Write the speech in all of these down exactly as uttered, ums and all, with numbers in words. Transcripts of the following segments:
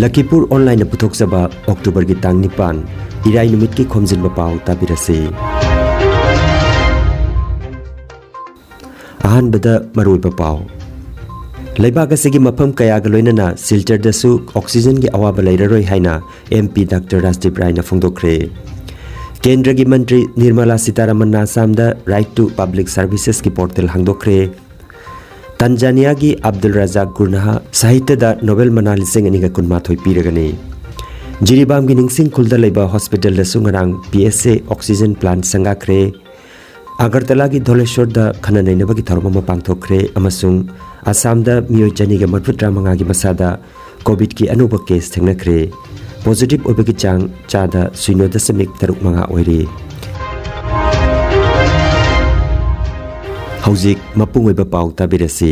ꯂꯈꯤꯄꯨꯔ ꯑꯣꯟꯂꯥꯏꯟꯅ ꯄꯨꯊꯣꯛꯆꯕ ꯑꯣꯛꯇꯣꯕꯔꯒꯤ ꯇꯥꯡ ꯅꯤꯄꯥꯟ, ꯏꯔꯥꯏ ꯅꯨꯃꯤꯠꯀꯤ ꯈꯣꯝꯖꯤꯟꯕ ꯄꯥꯎ ꯇꯥꯕꯤꯔꯁꯤ꯫ ꯑꯍꯥꯟꯕꯗ ꯃꯔꯨꯑꯣꯏꯕ ꯄꯥꯎ꯫ ꯂꯩꯕꯥꯛ ꯑꯁꯤꯒꯤ ꯃꯐꯝ ꯀꯌꯥꯒ ꯂꯣꯏꯅꯅ ꯁꯤꯜꯆꯔꯗꯁꯨ ꯑꯣꯛꯁꯤꯖꯟꯒꯤ ꯑꯋꯥꯕ ꯂꯩꯔꯔꯣꯏ ꯍꯥꯏꯅ MP ꯗꯥꯛꯇꯔ ꯔꯥꯖꯗꯤꯞ ꯔꯥꯏꯅ ꯐꯣꯡꯗꯣꯛꯈ꯭ꯔꯦ꯫ ꯀꯦꯟꯗ꯭ꯔꯒꯤ ꯃꯟꯇ꯭ꯔꯤ ꯅꯤꯔꯃꯂꯥ ꯁꯤꯇꯥꯔꯥꯃꯟꯅ ꯑꯁꯥꯝꯗ Right to Public Servicesꯀꯤ ꯄꯣꯔꯇꯦꯜ ꯍꯥꯡꯗꯣꯛꯈ꯭ꯔꯦ꯫ ꯇꯟꯖꯥꯅꯤꯌꯥꯒꯤ ꯑꯕꯗꯨꯜ ꯔꯖꯥꯛ ꯒꯨꯔꯅꯥꯍ ꯁꯥꯍꯤꯇ꯭ꯌꯗ ꯅꯣꯕꯦꯜ ꯃꯅꯥ ꯂꯤꯁꯤꯡ ꯑꯅꯤꯒ ꯀꯨꯟꯃꯥꯊꯣꯏ ꯄꯤꯔꯒꯅꯤ꯫ ꯖꯤꯔꯤꯕꯥꯝꯒꯤ ꯅꯤꯡꯁꯤꯡ ꯈꯨꯜꯗ ꯂꯩꯕ ꯍꯣꯁꯄꯤꯇꯥꯜꯗꯁꯨ ꯉꯔꯥꯡ PSA ꯑꯣꯛꯁꯤꯖꯟ ꯄ꯭ꯂꯥꯟꯠ ꯁꯪꯒꯥꯈ꯭ꯔꯦ꯫ ꯑꯒꯔꯇꯂꯥꯒꯤ ꯙꯣꯂꯦꯁꯣꯔꯗ ꯈꯟꯅ ꯅꯩꯅꯕꯒꯤ ꯊꯧꯔꯝ ꯑꯃ ꯄꯥꯡꯊꯣꯛꯈ꯭ꯔꯦ ꯑꯃꯁꯨꯡ ꯑꯁꯥꯝꯗ ꯃꯤꯑꯣꯏ ꯆꯅꯤꯒ ꯃꯔꯤꯐꯨꯇꯔꯥ ꯃꯉꯥꯒꯤ ꯃꯁꯥꯗ ꯀꯣꯚꯤꯗꯀꯤ ꯑꯅꯧꯕ ꯀꯦꯁ ꯊꯦꯡꯅꯈ꯭ꯔꯦ꯫ ꯄꯣꯖꯤꯇꯤꯚ ꯑꯣꯏꯕꯒꯤ ꯆꯥꯡ ꯆꯥꯗ ꯁꯤꯅꯣ ꯗꯁꯃꯤꯛ ꯇꯔꯨꯛ ꯃꯉꯥ ꯑꯣꯏꯔꯤ꯫ ꯍꯧꯖꯤꯛ ꯃꯄꯨꯡ ꯑꯣꯏꯕ ꯄꯥꯎ ꯇꯥꯕꯤꯔꯁꯤ꯫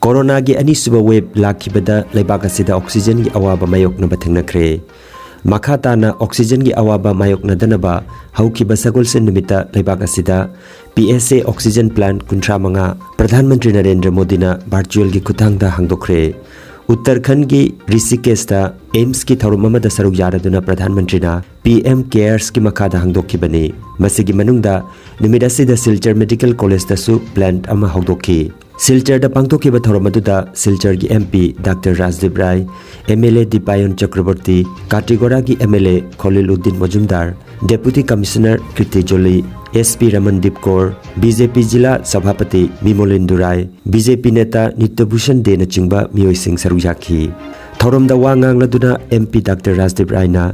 ꯀꯣꯔꯣꯅꯥꯒꯤ ꯑꯅꯤꯁꯨꯕ ꯋꯦꯕ ꯂꯥꯛꯈꯤꯕꯗ ꯂꯩꯕꯥꯛ ꯑꯁꯤꯗ ꯑꯣꯛꯁꯤꯖꯟꯒꯤ ꯑꯋꯥꯕ ꯃꯥꯌꯣꯛꯅꯕ ꯊꯦꯡꯅꯈ꯭ꯔꯦ꯫ ꯃꯈꯥ ꯇꯥꯅ ꯑꯣꯛꯁꯤꯖꯟꯒꯤ ꯑꯋꯥꯕ ꯃꯥꯌꯣꯛꯅꯗꯅꯕ ꯍꯧꯈꯤꯕ ꯁꯒꯣꯜꯁꯦꯟ ꯅꯨꯃꯤꯠꯇ ꯂꯩꯕꯥꯛ ꯑꯁꯤꯗ PSA ꯑꯣꯛꯁꯤꯖꯟ ꯄ꯭ꯂꯥꯟꯠ ꯀꯨꯟꯊ꯭ꯔꯥ ꯃꯉꯥ ꯄ꯭ꯔꯙꯥꯟ ꯃꯟꯇ꯭ꯔꯤ ꯅꯔꯦꯟꯗ꯭ꯔ ꯃꯣꯗꯤꯅ ꯚꯔꯆꯨꯑꯦꯜꯒꯤ ꯈꯨꯠꯊꯥꯡꯗ ꯍꯥꯡꯗꯣꯛꯈ꯭ꯔꯦ꯫ ꯎꯠꯇꯔꯈꯟꯒꯤ ꯔꯤꯁꯤꯀꯦꯁꯇ AIIMSꯀꯤ ꯊꯧꯔꯝ ꯑꯃꯗ ꯁꯔꯨꯛ ꯌꯥꯔꯗꯨꯅ ꯄ꯭ꯔꯙꯥꯟ ꯃꯟꯇ꯭ꯔꯤꯅ PM CARESꯀꯤ ꯃꯈꯥꯗ ꯍꯥꯡꯗꯣꯛꯈꯤꯕꯅꯤ꯫ ꯃꯁꯤꯒꯤ ꯃꯅꯨꯡꯗ ꯅꯨꯃꯤꯠ ꯑꯁꯤꯗ ꯁꯤꯜꯆꯔ ꯃꯦꯗꯤꯀꯦꯜ ꯀꯣꯂꯦꯖꯇꯁꯨ ꯄ꯭ꯂꯥꯟꯠ ꯑꯃ ꯍꯧꯗꯣꯛꯈꯤ꯫ ꯁꯤꯜꯆꯔꯗ ꯄꯥꯡꯊꯣꯛꯈꯤꯕ ꯊꯧꯔꯝ ꯑꯗꯨꯗ ꯁꯤꯜꯆꯔꯒꯤ MP ꯗꯥꯛꯇꯔ ꯔꯥꯖꯗꯤꯞ ꯔꯥꯏ, MLA ꯗꯤꯄꯥꯌꯟ ꯆꯀ꯭ꯔꯕꯔꯇꯤ, ꯀꯥꯇꯤꯒꯣꯔꯥꯒꯤ MLA ꯈꯣꯂꯤꯜ Uddin ꯃꯣꯖꯨꯝꯗꯥꯔ, Deputy Commissioner ꯀꯤꯔꯇꯤ ꯖꯣꯂꯤ, SP ꯔꯃꯟꯗꯤꯞ ꯀꯧꯔ, BJP ꯖꯤꯂꯥ ꯁꯚꯥꯄꯇꯤ ꯃꯤꯃꯣꯂꯤꯟ ꯗꯨꯔꯥꯏ, BJP ꯅꯦꯇꯥ ꯅꯤꯇ꯭ꯌꯚꯨꯁꯟ ꯗꯦꯅꯆꯤꯡꯕ ꯃꯤꯑꯣꯏꯁꯤꯡ ꯁꯔꯨꯛ ꯌꯥꯈꯤ꯫ ꯊꯧꯔꯝꯗ ꯋꯥ ꯉꯥꯡꯂꯗꯨꯅ MP ꯗꯥꯛꯇꯔ ꯔꯥꯖꯗꯤꯞ ꯔꯥꯏꯅ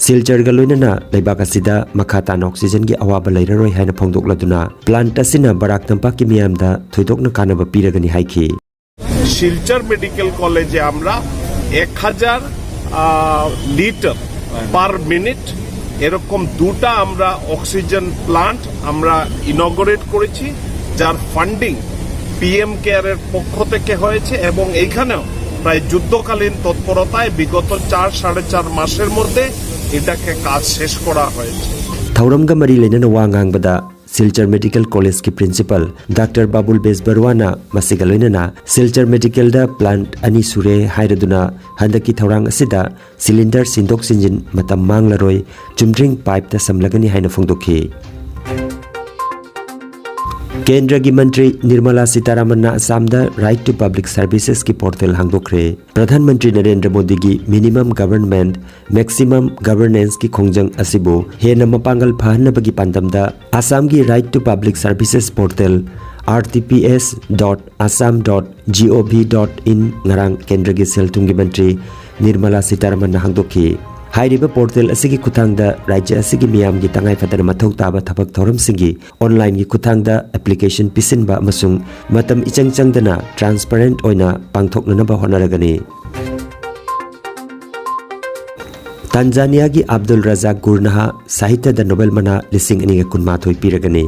ꯁꯤꯜꯆꯔꯒ ꯂꯣꯏꯅꯅ ꯂꯩꯕꯥꯛ ꯑꯁꯤꯗ ꯃꯈꯥ ꯇꯥꯅ ꯑꯣꯛꯁꯤꯖꯟꯒꯤ ꯑꯋꯥꯕ ꯂꯩꯔꯔꯣꯏ ꯍꯥꯏꯅ ꯐꯣꯡꯗꯣꯛꯂꯗꯨꯅ, ꯄ꯭ꯂꯥꯟꯠ ꯑꯁꯤꯅ ꯕꯔꯥꯛ ꯇꯝꯄꯥꯛꯀꯤ ꯃꯤꯌꯥꯝꯗ ꯊꯣꯏꯗꯣꯛꯅ ꯀꯥꯟꯅꯕ ꯄꯤꯔꯒꯅꯤ ꯍꯥꯏꯈꯤ꯫ শিলচর মেডিকেল কলেজে আমরা এক হাজার লিটার পার মিনিট এরকম দুটা আমরা অক্সিজেন প্লান্ট আমরা ইনগরেট করেছি, যার ফান্ডিং পিএম কেয়ারের পক্ষ থেকে হয়েছে এবং এইখানেও প্রায় যুদ্ধকালীন তৎপরতায় বিগত চার সাড়ে চার মাসের মধ্যে এটাকে কাজ শেষ করা হয়েছে। ꯊꯧꯔꯝꯒ ꯃꯔꯤ ꯂꯩꯅꯅ ꯋꯥ ꯉꯥꯡꯕꯗ ꯁꯤꯜꯆꯔ ꯃꯦꯗꯤꯀꯦꯜ ꯀꯣꯂꯦꯖꯀꯤ ꯄ꯭ꯔꯤꯟꯁꯤꯄꯥꯜ ꯗꯥꯛꯇꯔ ꯕꯥꯕꯨꯜ ꯕꯦꯖꯕꯔꯋꯥꯅ ꯃꯁꯤꯒ ꯂꯣꯏꯅꯅ ꯁꯤꯜꯆꯔ ꯃꯦꯗꯤꯀꯦꯜꯗ ꯄ꯭ꯂꯥꯟꯠ ꯑꯅꯤ ꯁꯨꯔꯦ ꯍꯥꯏꯔꯗꯨꯅ ꯍꯟꯗꯛꯀꯤ ꯊꯧꯔꯥꯡ ꯑꯁꯤꯗ ꯁꯤꯂꯤꯟꯗꯔ ꯁꯤꯟꯗꯣꯛ ꯁꯤꯟꯖꯤꯟ ꯃꯇꯝ ꯃꯥꯡꯂꯔꯣꯏ, ꯆꯨꯝꯗ꯭ꯔꯤꯡ ꯄꯥꯏꯞꯇ ꯁꯝꯂꯒꯅꯤ ꯍꯥꯏꯅ ꯐꯣꯡꯗꯣꯛꯈꯤ꯫ ꯀꯦꯟꯗ꯭ꯔꯒꯤ ꯃꯟꯇ꯭ꯔꯤ ꯅꯤꯔꯃꯂꯥ ꯁꯤꯇꯥꯔꯥꯃꯟꯅ ꯑꯁꯥꯝꯗ Right to Public Servicesꯀꯤ ꯄꯣꯔꯇꯦꯜ ꯍꯥꯡꯗꯣꯛꯈ꯭ꯔꯦ꯫ ꯄ꯭ꯔꯙꯥꯟ ꯃꯟꯇ꯭ꯔꯤ ꯅꯔꯦꯟꯗ꯭ꯔ ꯃꯣꯗꯤꯒꯤ Minimum Government, Maximum Governanceꯀꯤ ꯈꯣꯡꯖꯪ ꯑꯁꯤꯕꯨ ꯍꯦꯟꯅ ꯃꯄꯥꯡꯒꯜ ꯐꯍꯟꯅꯕꯒꯤ ꯄꯥꯟꯗꯝꯗ ꯑꯁꯥꯝꯒꯤ Right to Public Services Portal, R T P S dot assam dot gov dot in, ꯉꯔꯥꯡ ꯀꯦꯟꯗ꯭ꯔꯒꯤ ꯁꯦꯜ ꯊꯨꯝꯒꯤ ꯃꯟꯇ꯭ꯔꯤ ꯅꯤꯔꯃꯂꯥ ꯁꯤꯇꯥꯔꯥꯃꯟꯅ ꯍꯥꯡꯗꯣꯛꯈꯤ꯫ ꯍꯥꯏꯔꯤꯕ ꯄꯣꯔꯇꯦꯜ ꯑꯁꯤꯒꯤ ꯈꯨꯠꯊꯥꯡꯗ ꯔꯥꯖ꯭ꯌ ꯑꯁꯤꯒꯤ ꯃꯤꯌꯥꯝꯒꯤ ꯇꯉꯥꯏ ꯐꯗꯅ ꯃꯊꯧ ꯇꯥꯕ ꯊꯕꯛ ꯊꯧꯔꯝꯁꯤꯡꯒꯤ ꯑꯣꯟꯂꯥꯏꯟꯒꯤ ꯈꯨꯠꯊꯥꯡꯗ ꯑꯦꯄ꯭ꯂꯤꯀꯦꯁꯟ ꯄꯤꯁꯤꯟꯕ ꯑꯃꯁꯨꯡ ꯃꯇꯝ ꯏꯆꯪ ꯆꯪꯗꯅ ꯇ꯭ꯔꯥꯟꯁꯄꯔꯦꯟꯠ ꯑꯣꯏꯅ ꯄꯥꯡꯊꯣꯛꯅꯅꯕ ꯍꯣꯠꯅꯔꯒꯅꯤ꯫ ꯇꯥꯟꯖꯥꯅꯤꯌꯥꯒꯤ ꯑꯕꯗꯨꯜ ꯔꯖꯥꯛ ꯒꯨꯔꯅꯍꯥ ꯁꯥꯍꯤꯇ꯭ꯌꯗ ꯅꯣꯕꯦꯜ ꯃꯅꯥ ꯂꯤꯁꯤꯡ ꯑꯅꯤꯒ ꯀꯨꯟꯃꯥꯊꯣꯏ ꯄꯤꯔꯒꯅꯤ꯫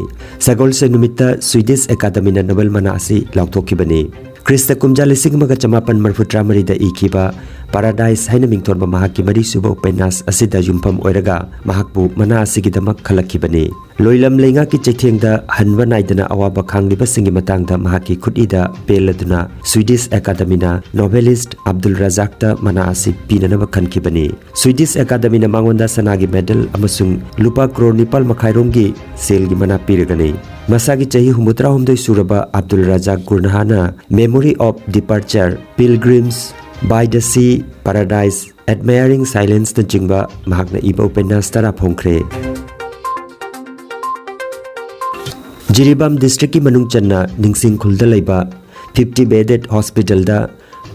ꯁꯒꯣꯜꯁꯦꯟ ꯅꯨꯃꯤꯠꯇ ꯁ꯭ꯋꯤꯗꯤꯁ ꯑꯦꯀꯥꯗꯃꯤꯅ ꯅꯣꯕꯦꯜ ꯃꯅꯥ ꯑꯁꯤ ꯂꯥꯎꯊꯣꯛꯈꯤꯕꯅꯤ꯫ ꯈ꯭ꯔꯤꯁꯇ ꯀꯨꯝꯖꯥ ꯂꯤꯁꯤꯡ ꯑꯃꯒ ꯆꯃꯥꯄꯟ ꯃꯔꯤꯐꯨꯇꯔꯥ ꯃꯔꯤꯗ ꯏꯈꯤꯕ ꯄꯥꯔꯥꯗꯥꯏꯁ ꯍꯥꯏꯅ ꯃꯤꯡꯊꯣꯟꯕ ꯃꯍꯥꯛꯀꯤ ꯃꯔꯤꯁꯨꯕ ꯎꯄꯟꯌꯥꯁ ꯑꯁꯤꯗ ꯌꯨꯝꯐꯝ ꯑꯣꯏꯔꯒ ꯃꯍꯥꯛꯄꯨ ꯃꯅꯥ ꯑꯁꯤꯒꯤꯗꯃꯛ ꯈꯜꯂꯛꯈꯤꯕꯅꯤ꯫ ꯂꯣꯏꯂꯝ ꯂꯩꯉꯥꯛꯀꯤ ꯆꯩꯊꯦꯡꯗ ꯍꯟꯕ ꯅꯥꯏꯗꯅ ꯑꯋꯥꯕ ꯈꯥꯡꯂꯤꯕꯁꯤꯡꯒꯤ ꯃꯇꯥꯡꯗ ꯃꯍꯥꯛꯀꯤ ꯈꯨꯠꯏꯗ ꯄꯦꯜꯂꯗꯨꯅ ꯁ꯭ꯋꯤꯗꯤꯁ ꯑꯦꯀꯥꯗꯃꯤꯅ ꯅꯣꯚꯦꯂꯤꯁ꯭ꯠ ꯑꯕꯗꯨꯜ ꯔꯖꯥꯛꯇ ꯃꯅꯥ ꯑꯁꯤ ꯄꯤꯅꯅꯕ ꯈꯟꯈꯤꯕꯅꯤ꯫ ꯁ꯭ꯋꯤꯗꯤꯁ ꯑꯦꯀꯥꯗꯃꯤꯅ ꯃꯉꯣꯟꯗ ꯁꯅꯥꯒꯤ ꯃꯦꯗꯜ ꯑꯃꯁꯨꯡ ꯂꯨꯄꯥ ꯀ꯭ꯔꯣꯔ ꯅꯤꯄꯥꯜ ꯃꯈꯥꯏꯔꯣꯝꯒꯤ ꯁꯦꯜꯒꯤ ꯃꯅꯥ ꯄꯤꯔꯒꯅꯤ꯫ ꯃꯁꯥꯒꯤ ꯆꯍꯤ ꯍꯨꯝꯐꯨꯇꯔꯥꯍꯨꯝꯗꯣꯏ ꯁꯨꯔꯕ Abdul ꯔꯖꯥꯛ ꯒꯨꯔꯅꯍꯥꯅ Memory of Departure, Pilgrims, By the Sea, Paradise, Admiring Silenceꯅꯆꯤꯡꯕ ꯃꯍꯥꯛꯅ ꯏꯕ ꯎꯄꯟꯌꯥꯁ ꯇꯔꯥ ꯐꯣꯡꯈ꯭ꯔꯦ꯫ ꯖꯤꯔꯤꯕꯥꯝ ꯗꯤꯁꯇ꯭ꯔꯤꯛꯀꯤ ꯃꯅꯨꯡ ꯆꯟꯅ ꯅꯤꯡꯁꯤꯡ ꯈꯨꯜꯗ ꯂꯩꯕ fifty bedded hospitalꯗ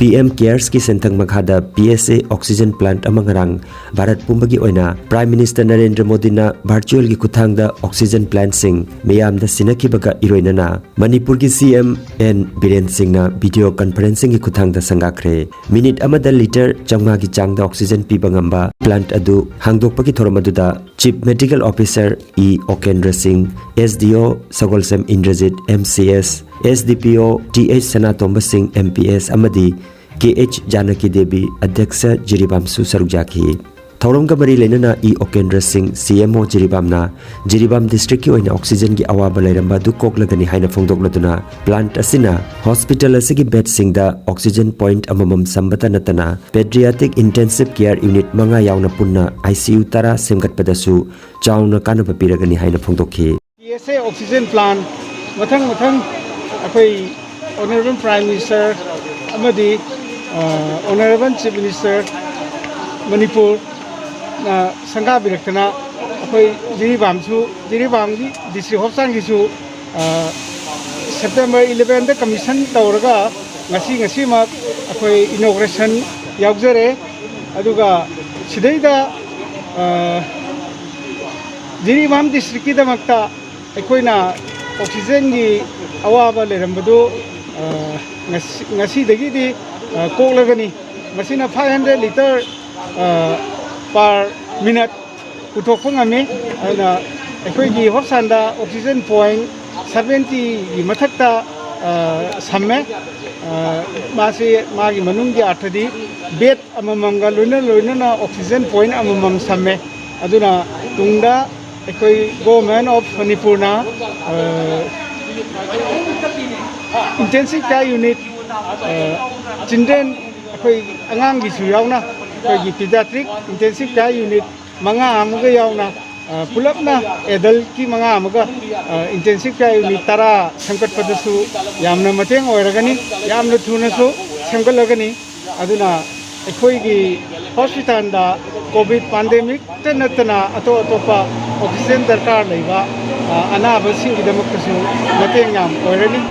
P M Caresꯀꯤ ꯁꯦꯟꯊꯪ ꯃꯈꯥꯗ P S A oxygen plant ꯑꯃ ꯉꯔꯥꯡ ꯚꯥꯔꯠ ꯄꯨꯝꯕꯒꯤ ꯑꯣꯏꯅ Prime Minister ꯅꯔꯦꯟꯗ꯭ꯔ ꯃꯣꯗꯤꯅ virtualꯒꯤ ꯈꯨꯠꯊꯥꯡꯗ oxygen plantꯁꯤꯡ ꯃꯤꯌꯥꯝꯗ ꯁꯤꯟꯅꯈꯤꯕꯒ ꯏꯔꯣꯏꯅꯅ ꯃꯅꯤꯄꯨꯔꯒꯤ C M N ꯕꯤꯔꯦꯟ ꯁꯤꯡꯅ video conferencingꯒꯤ ꯈꯨꯠꯊꯥꯡꯗ ꯁꯪꯒꯥꯈ꯭ꯔꯦ꯫ ꯃꯤꯅꯤꯠ ꯑꯃꯗ ꯂꯤꯇꯔ ꯆꯥꯝꯃꯉꯥꯒꯤ ꯆꯥꯡꯗ oxygen ꯄꯤꯕ ꯉꯝꯕ plant ꯑꯗꯨ ꯍꯥꯡꯗꯣꯛꯄꯒꯤ ꯊꯧꯔꯝ ꯑꯗꯨꯗ Chief Medical Officer E ꯎꯀꯦꯟꯗ꯭ꯔ ꯁꯤꯡ, S D O ꯁꯒꯣꯜꯁꯦꯝ Indrajit, M C S, S D P O T H ꯁꯅꯥꯇꯣꯝꯕ ꯁꯤꯡ, M P S, ꯑꯃꯗꯤ K H ꯖꯥꯅꯀꯤ ꯗꯦꯕꯤ, ꯑꯗ꯭ꯌꯛꯁ ꯖꯤꯔꯤꯕꯥꯝꯁꯨ ꯁꯔꯨꯛ ꯌꯥꯈꯤ꯫ ꯊꯧꯔꯝꯒ ꯃꯔꯤ ꯂꯩꯅꯅ ꯏ ꯑꯣꯀꯦꯟꯗ꯭ꯔ ꯁꯤꯡ, ꯁꯤ ꯑꯦꯝ ꯑꯣ ꯖꯤꯔꯤꯕꯥꯝꯅ ꯖꯤꯔꯤꯕꯥꯝ ꯗꯤꯁꯇ꯭ꯔꯤꯛꯀꯤ ꯑꯣꯏꯅ ꯑꯣꯛꯁꯤꯖꯟꯒꯤ ꯑꯋꯥꯕ ꯂꯩꯔꯝꯕ ꯑꯗꯨ ꯀꯣꯛꯂꯒꯅꯤ ꯍꯥꯏꯅ ꯐꯣꯡꯗꯣꯛꯂꯗꯨꯅ, ꯄ꯭ꯂꯥꯟꯠ ꯑꯁꯤꯅ ꯍꯣꯁꯄꯤꯇꯥꯜ ꯑꯁꯤꯒꯤ ꯕꯦꯗꯁꯤꯡꯗ ꯑꯣꯛꯁꯤꯖꯟ ꯄꯣꯏꯟꯠ ꯑꯃꯃꯝ ꯁꯝꯕꯇ ꯅꯠꯇꯅ ꯄꯦꯗ꯭ꯔꯤꯌꯥꯇꯤꯛ ꯏꯟꯇꯦꯟꯁꯤꯚ ꯀꯦꯌꯔ ꯌꯨꯅꯤꯠ ꯃꯉꯥ ꯌꯥꯎꯅ ꯄꯨꯟꯅ ꯑꯥꯏ ꯁꯤ ꯌꯨ ꯇꯔꯥ ꯁꯦꯝꯒꯠꯄꯗꯁꯨ ꯆꯥꯎꯅ ꯀꯥꯟꯅꯕ ꯄꯤꯔꯒꯅꯤ ꯍꯥꯏꯅ ꯐꯣꯡꯗꯣꯛꯈꯤ꯫ ꯄꯤ ꯑꯦꯁ ꯑꯦ ꯑꯣꯛꯁꯤꯖꯟ ꯄ꯭ꯂꯥꯟ ꯃꯊꯪ ꯃꯊꯪ ꯑꯩꯈꯣꯏ ꯑꯣꯅꯔꯦꯕꯜ ꯄ꯭ꯔꯥꯏꯝ ꯃꯤꯅꯤꯁꯇꯔ ꯑꯃꯗꯤ ꯑ, ꯑꯣꯅꯔꯦꯕꯜ ꯆꯤꯐ ꯃꯤꯅꯤꯁꯇꯔ ꯃꯅꯤꯄꯨꯔꯅ ꯁꯪꯒꯥꯕꯤꯔꯛꯇꯅ ꯑꯩꯈꯣꯏ ꯖꯤꯔꯤꯕꯥꯝꯁꯨ, ꯖꯤꯔꯤꯕꯥꯝꯒꯤ ꯗꯤꯁꯇ꯭ꯔꯤꯛ ꯍꯣꯁꯄꯤꯇꯥꯜꯒꯤꯁꯨ, ꯑ, ꯁꯦꯞꯇꯦꯝꯕꯔ ꯏꯂꯦꯚꯦꯟꯗ ꯀꯃꯤꯁꯟ ꯇꯧꯔꯒ ꯉꯁꯤ, ꯉꯁꯤꯃꯛ ꯑꯩꯈꯣꯏ ꯏꯅꯣꯒ꯭ꯔꯦꯁꯟ ꯌꯥꯎꯖꯔꯦ꯫ ꯑꯗꯨꯒ ꯁꯤꯗꯩꯗ, ꯑ, ꯖꯤꯔꯤꯕꯥꯝ ꯗꯤꯁꯇ꯭ꯔꯤꯛꯀꯤꯗꯃꯛꯇ ꯑꯩꯈꯣꯏꯅ ꯑꯣꯛꯁꯤꯖꯦꯟꯒꯤ ꯑꯋꯥꯕ ꯂꯩꯔꯝꯕꯗꯨ, ꯑ, ꯉꯁꯤ, ꯉꯁꯤꯗꯒꯤꯗꯤ, ꯑ, ꯀꯣꯛꯂꯒꯅꯤ꯫ ꯃꯁꯤꯅ ꯐꯥꯏꯚ ꯍꯟꯗ꯭ꯔꯦꯠ ꯂꯤꯇꯔ, ꯑ, per minute ꯄꯨꯊꯣꯛꯄ ꯉꯝꯃꯤ꯫ ꯑꯗꯨꯅ ꯑꯩꯈꯣꯏꯒꯤ ꯍꯣꯁꯄꯤꯇꯥꯜꯗ ꯑꯣꯛꯁꯤꯖꯦꯟ ꯄꯣꯏꯟꯠ ꯁꯚꯦꯟꯇꯤꯒꯤ ꯃꯊꯛꯇ, ꯑ, ꯁꯝꯃꯦ꯫ ꯑ, ꯃꯥꯁꯤ, ꯃꯥꯒꯤ ꯃꯅꯨꯡꯒꯤ ꯑꯥꯔꯊꯗꯤ ꯕꯦꯗ ꯑꯃꯃꯝꯒ ꯂꯣꯏꯅ ꯂꯣꯏꯅꯅ ꯑꯣꯛꯁꯤꯖꯦꯟ ꯄꯣꯏꯟꯠ ꯑꯃꯃꯝ ꯁꯝꯃꯦ꯫ ꯑꯗꯨꯅ ꯇꯨꯡꯗ ꯑꯩꯈꯣꯏ ꯒꯣꯚꯔꯟꯃꯦꯟꯠ ꯑꯣꯐ ꯃꯅꯤꯄꯨꯔꯅ, ꯑ, ꯏꯟꯇꯦꯟꯁꯤꯚ ꯀꯦꯌꯔ ꯌꯨꯅꯤꯠ, ꯑ, ꯆꯤꯜꯗ꯭ꯔꯦꯟ, ꯑꯩꯈꯣꯏ ꯑꯉꯥꯡꯒꯤꯁꯨ ꯌꯥꯎꯅ, ꯑꯩꯈꯣꯏꯒꯤ ꯄꯤꯗꯤꯌꯥꯇ꯭ꯔꯤꯛ ꯏꯟꯇꯦꯟꯁꯤꯚ ꯀꯦꯌꯔ ꯌꯨꯅꯤꯠ ꯃꯉꯥ ꯑꯃꯒ ꯌꯥꯎꯅ, ꯑ, ꯄꯨꯂꯞꯅ ꯑꯦꯗꯜꯠꯀꯤ ꯃꯉꯥ ꯑꯃꯒ, ꯑ, ꯏꯟꯇꯦꯟꯁꯤꯚ ꯀꯦꯌꯔ ꯌꯨꯅꯤꯠ ꯇꯔꯥ ꯁꯦꯝꯒꯠꯄꯗꯁꯨ ꯌꯥꯝꯅ ꯃꯇꯦꯡ ꯑꯣꯏꯔꯒꯅꯤ꯫ ꯌꯥꯝꯅ ꯊꯨꯅꯁꯨ ꯁꯦꯝꯒꯠꯂꯒꯅꯤ꯫ ꯑꯗꯨꯅ ꯑꯩꯈꯣꯏꯒꯤ ꯍꯣꯁꯄꯤꯇꯥꯜꯗ ꯀꯣꯚꯤꯗ ꯄꯥꯟꯗꯦꯃꯤꯛꯇ ꯅꯠꯇꯅ ꯑꯇꯣꯞ ꯑꯇꯣꯞꯄ ꯑꯣꯛꯁꯤꯖꯦꯟ ꯗꯔꯀꯥꯔ ꯂꯩꯕ, ꯑ, ꯑꯅꯥꯕꯁꯤꯡꯒꯤꯗꯃꯛꯇꯁꯨ ꯃꯇꯦꯡ ꯌꯥꯝ ꯑꯣꯏꯔꯅꯤ꯫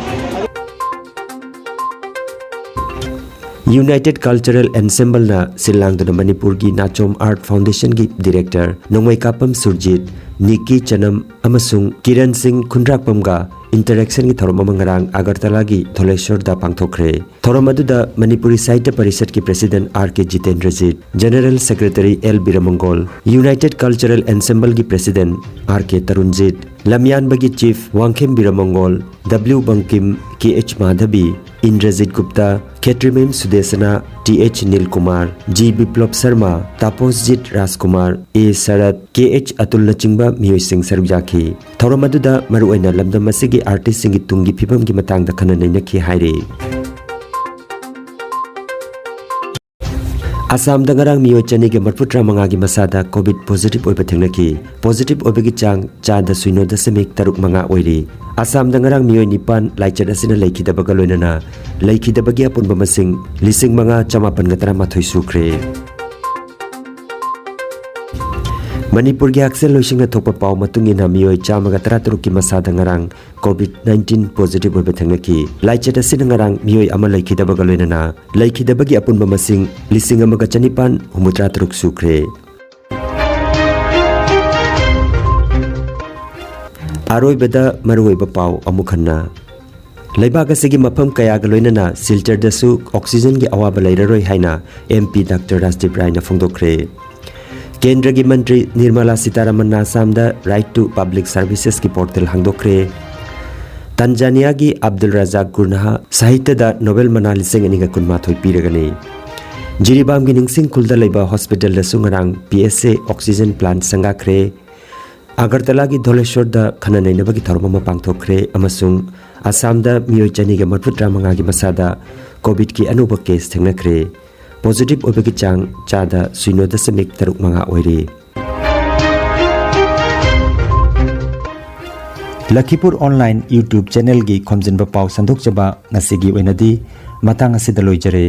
ꯌꯨꯅꯥꯏꯇꯦꯗ ꯀꯜꯆꯔꯦꯜ ꯑꯦꯟꯁꯦꯝꯕꯜꯅ ꯁꯤꯜ ꯂꯥꯡꯗꯨꯅ ꯃꯅꯤꯄꯨꯔꯒꯤ ꯅꯥꯆꯣꯝ ꯑꯥꯔꯠ ꯐꯥꯎꯟꯗꯦꯁꯟꯒꯤ ꯗꯤꯔꯦꯛꯇꯔ ꯅꯣꯡꯃꯩꯀꯥꯄꯝ ꯁꯨꯔꯖꯤꯠ, ꯅꯤꯀꯤ ꯆꯅꯝ, ꯑꯃꯁꯨꯡ ꯀꯤꯔꯟ ꯁꯤꯡ ꯈꯨꯟꯗ꯭ꯔꯥꯛꯄꯝꯒ interactionꯒꯤ ꯊꯧꯔꯝ ꯑꯃ ꯉꯔꯥꯡ ꯑꯒꯔꯇꯂꯥꯒꯤ ꯙꯣꯂꯦꯁꯣꯔꯗ ꯄꯥꯡꯊꯣꯛꯈ꯭ꯔꯦ꯫ ꯊꯧꯔꯝ ꯑꯗꯨꯗ ꯃꯅꯤꯄꯨꯔꯤ ꯁꯥꯍꯤꯇ꯭ꯌ ꯄꯔꯤꯁꯠꯀꯤ president R K Jitendrajit, general secretary L Biramangol, United Cultural Ensembleꯒꯤ president ꯑꯥꯔ ꯀꯦ ꯇꯔꯨꯟꯖꯤꯠ, ꯂꯝꯌꯥꯟꯕꯒꯤ chief Wangkhem Biramangol, W Bangkim, K H Madhabi, Indrajit Gupta, Khetrimayum Sudeshna, T H Nil Kumar, G Biplab Sharma, Taposhjit Rajkumar, A Sarat, K H ꯑꯇꯨꯜꯅꯆꯤꯡꯕ ꯃꯤꯑꯣꯏꯁꯤꯡ ꯁꯔꯨꯛ ꯌꯥꯈꯤ꯫ ꯊꯧꯔꯝ ꯑꯗꯨꯗ ꯃꯔꯨꯑꯣꯏꯅ ꯂꯝꯗꯝ ꯑꯁꯤꯒꯤ artistꯁꯤꯡꯒꯤ ꯇꯨꯡꯒꯤ ꯐꯤꯕꯝꯒꯤ ꯃꯇꯥꯡꯗ ꯈꯟꯅ ꯅꯩꯅꯈꯤ ꯍꯥꯏꯔꯤ꯫ ꯑꯁꯥꯝꯗ ꯉꯔꯥꯡ ꯃꯤꯑꯣꯏ ꯆꯅꯤꯒ ꯃꯔꯤꯐꯨꯇꯔꯥ ꯃꯉꯥꯒꯤ ꯃꯁꯥꯗ COVID positive ꯑꯣꯏꯕ ꯊꯦꯡꯅꯈꯤ꯫ Positive ꯑꯣꯏꯕꯒꯤ ꯆꯥꯡ ꯆꯥꯗ ꯁꯨꯏꯅꯣ ꯗꯁꯃꯤꯛ ꯇꯔꯨꯛ ꯃꯉꯥ ꯑꯣꯏꯔꯤ꯫ ꯑꯁꯥꯝꯗ ꯉꯔꯥꯡ ꯃꯤꯑꯣꯏ ꯅꯤꯄꯥꯟ ꯂꯥꯏꯆꯠ ꯑꯁꯤꯅ ꯂꯩꯈꯤꯗꯕꯒ ꯂꯣꯏꯅꯅ ꯂꯩꯈꯤꯗꯕꯒꯤ ꯑꯄꯨꯟꯕ ꯃꯁꯤꯡ ꯂꯤꯁꯤꯡ ꯃꯉꯥ ꯆꯃꯥꯄꯟꯒ ꯇꯔꯥꯃꯥꯊꯣꯏ ꯁꯨꯈ꯭ꯔꯦ꯫ ꯃꯅꯤꯄꯨꯔꯒꯤ ꯍꯛꯁꯦꯜ ꯂꯣꯏꯁꯪꯅ ꯊꯣꯛꯄ ꯄꯥꯎ ꯃꯇꯨꯡ ꯏꯟꯅ ꯃꯤꯑꯣꯏ ꯆꯥꯝꯃꯒ ꯇꯔꯥꯇꯔꯨꯛꯀꯤ ꯃꯁꯥꯗ ꯉꯔꯥꯡ COVID nineteen positive ꯑꯣꯏꯕ ꯊꯦꯡꯅꯈꯤ꯫ ꯂꯥꯏꯆꯠ ꯑꯁꯤꯅ ꯉꯔꯥꯡ ꯃꯤꯑꯣꯏ ꯑꯃ ꯂꯩꯈꯤꯗꯕꯒ ꯂꯣꯏꯅꯅ ꯂꯩꯈꯤꯗꯕꯒꯤ ꯑꯄꯨꯟꯕ ꯃꯁꯤꯡ ꯂꯤꯁꯤꯡ ꯑꯃꯒ ꯆꯅꯤꯄꯥꯟ ꯍꯨꯝꯐꯨꯇꯔꯥ ꯇꯔꯨꯛ ꯁꯨꯈ꯭ꯔꯦ꯫ ꯑꯔꯣꯏꯕꯗ ꯃꯔꯨꯑꯣꯏꯕ ꯄꯥꯎ ꯑꯃꯨꯛ ꯍꯟꯅ꯫ ꯂꯩꯕꯥꯛ ꯑꯁꯤꯒꯤ ꯃꯐꯝ ꯀꯌꯥꯒ ꯂꯣꯏꯅꯅ ꯁꯤꯜꯆꯔꯗꯁꯨ oxygenꯒꯤ ꯑꯋꯥꯕ ꯂꯩꯔꯔꯣꯏ ꯍꯥꯏꯅ MP Doctor ꯔꯥꯖꯗꯤꯞ ꯔꯥꯏꯅ ꯐꯣꯡꯗꯣꯛꯈ꯭ꯔꯦ꯫ ꯀꯦꯟꯗ꯭ꯔꯒꯤ ꯃꯟꯇ꯭ꯔꯤ ꯅꯤꯔꯃꯂꯥ ꯁꯤꯇꯥꯔꯥꯃꯟꯅ ꯑꯁꯥꯝꯗ Right to Public Servicesꯀꯤ portal ꯍꯥꯡꯗꯣꯛꯈ꯭ꯔꯦ꯫ ꯇꯟꯖꯥꯅꯤꯌꯥꯒꯤ ꯑꯕꯗꯨꯜ ꯔꯖꯥꯛ ꯒꯨꯔꯅꯍ ꯁꯥꯍꯤꯇ꯭ꯌꯗ ꯅꯣꯕꯦꯜ ꯃꯅꯥ ꯂꯤꯁꯤꯡ ꯑꯅꯤꯒ ꯀꯨꯟꯃꯥꯊꯣꯏ ꯄꯤꯔꯒꯅꯤ꯫ ꯖꯤꯔꯤꯕꯥꯝꯒꯤ ꯅꯤꯡꯁꯤꯡ ꯈꯨꯜꯗ ꯂꯩꯕ hospitalꯗꯁꯨ ꯉꯔꯥꯡ PSA oxygen plant ꯁꯪꯒꯥꯈ꯭ꯔꯦ꯫ ꯑꯒꯔꯇꯂꯥꯒꯤ ꯙꯣꯂꯦꯁꯣꯔꯗ ꯈꯟꯅ ꯅꯩꯅꯕꯒꯤ ꯊꯧꯔꯝ ꯑꯃ ꯄꯥꯡꯊꯣꯛꯈ꯭ꯔꯦ ꯑꯃꯁꯨꯡ ꯑꯁꯥꯝꯗ ꯃꯤꯑꯣꯏ ꯆꯅꯤꯒ ꯃꯔꯤꯐꯨꯇꯔꯥ ꯃꯉꯥꯒꯤ ꯃꯁꯥꯗ COVIDꯀꯤ ꯑꯅꯧꯕ case ꯊꯦꯡꯅꯈ꯭ꯔꯦ꯫ Positive ꯑꯣꯏꯕꯒꯤ ꯆꯥꯡ ꯆꯥꯗ ꯁꯨꯏꯅꯣ ꯗꯁꯃꯤꯛ ꯇꯔꯨꯛ ꯃꯉꯥ ꯑꯣꯏꯔꯤ꯫ ꯂꯈꯤꯄꯨꯔ online YouTube channelꯒꯤ ꯈꯣꯝꯖꯤꯟꯕ ꯄꯥꯎ ꯁꯟꯗꯣꯛꯆꯕ ꯉꯁꯤꯒꯤ ꯑꯣꯏꯅꯗꯤ ꯃꯇꯥꯡ ꯑꯁꯤꯗ ꯂꯣꯏꯖꯔꯦ꯫